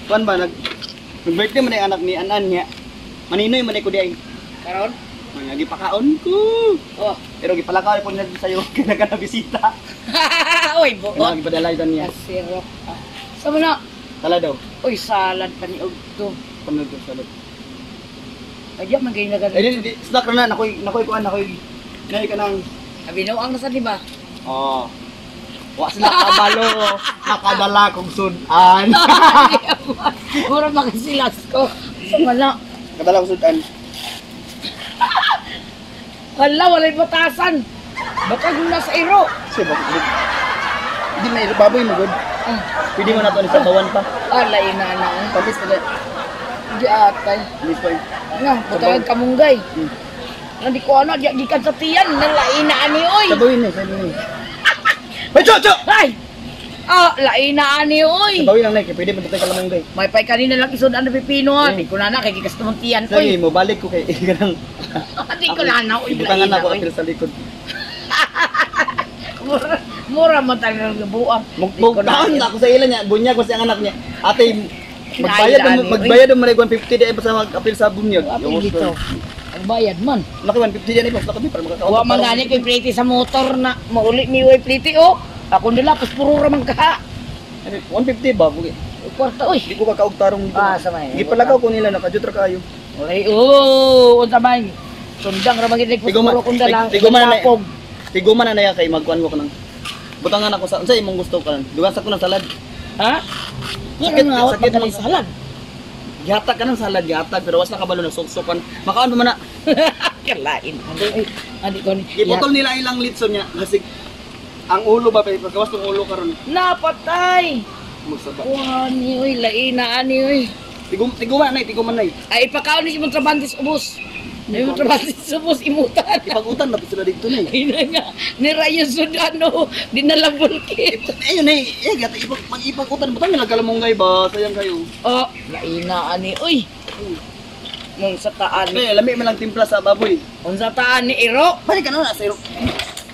Kuan ba nag birthday man ay anak ni Anan niya. Maninoy man ay ko di ay. Karon? Mga gipakaon ko. Oh. Pero gipalakaw ko nila sayo kay nagka bisita. Uy, buot. Kaya gipadala niya. Kasirok. Ah. Sa na? Tala daw. Uy, salad pa ni Ugto. Panood ko salad. Ay, di man kayo Eh di, di snack na nakoy nakoy kuan nakoy. Nay ka nang Abinuang na sa di ba? Oh. Wa sila kabalo. Nakadala kong sudan. Mura makasilas ko. Sa wala. Nakadala kong sudan. Hala, walay batasan. Baka na sa iro. Kasi bakit? Hindi na baboy mo good. Ah, Pwede mo na to ni sa bawan pa. ah, lain na na. Pamis na. Di atay. Miss pa. Nga, butang kamunggay. Nga di ko ano, di gikan sa tiyan. Nalain na ani, oy. Sabawin na, sabawin. May cho cho. Ay! Ah, lain na ani, oy. Sabawin lang na, kay pwede mo tayo kalamunggay. May pay kanina lang isod ang pipino ha. Di ko na na, kay gikas namang tiyan, Sige, oy. mo balik ko kay kanang Di ko na na, oy. Lain Ibutangan na, ako oy. apil sa likod. Mura, mura man talaga ng buang. Di ko na- Mugtaon ako sa ila niya, bunyag ko siya ang anak niya. Ate, magbayad Naila mo ni, magbayad mo manay 150 di ay basta mag-apil sa bunyag. Apil dito. Ang bayad man. Laki 150 yan ay basta kami para makakaon. Wa man gani kay pliti sa motor na mauli mi way pliti oh. Ako nila pas puro ra man ka. 150 ba? Bugi. Kwarta oy. Di ko kakaog tarong dito. Ah, sa may. Gipalagaw ko nila nakajutra kayo. Oy, oh, unsa man. Sundang ra magid Tigo man- puro kung dala. tigo man na- Tapog. Tigo man na naya kay magkuan ko kanang. Butangan ako sa unsa imong gusto karon? Dugan sa ko ng salad. Ha? Sakit, Sakit, sakit, sakit man salad. Gihatag ka ng salad, gihatag pero was nakabalo na suksukan. Makaon pa man na. Kalain. Ay, ani ko ni. Giputol nila ilang litson niya kasi ang ulo ba pero pagkawas tong ulo karon Napatay. magsaba. Kuha ni oy, laina ani oy. Tigum tiguman na, tiguman na. Ay ipakaon ni si Montrabantes ubos. Ay Montrabantes ubos imutan. Ipagutan na sila dito na. Ay na nga, ni Rayo Sudano, dinala bulkit. Ayun eh, eh gata ipag mag-ipagutan butang nila kalamunggay ba sayang kayo. Oh, laina ani oy. Mong sa taan ni, Eh, lami man lang timpla sa baboy. unsa taan ni Iro? Balik ka na na sa iro.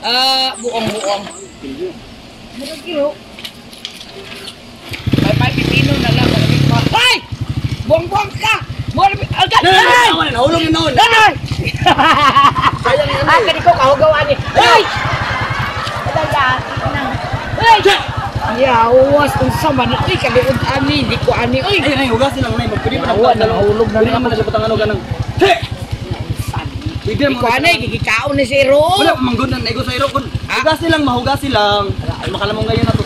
Ah, buong-buong. Murag iro. May may pipino na lang. Ay! Buong-buong ka! Murag agad! Ay! Nahulog na noon. Ay! Sayang yan. Ah, kani ko kahugaw ani. Ay! Dala. Ay! Yawas unsa man oy kaliud ani di ko ani oy. Ayun ay hugasin lang nay, pwede pa Yawa, nahulog na Pwede naman na siya butang ano ganang. He! Pwede Di mo ko ani gigikaon ni si Iro. Wala pa manggod na naigo sa iro kun. Ah. Hugasin lang, mahugasin lang. Ay makalamong ngayon na to.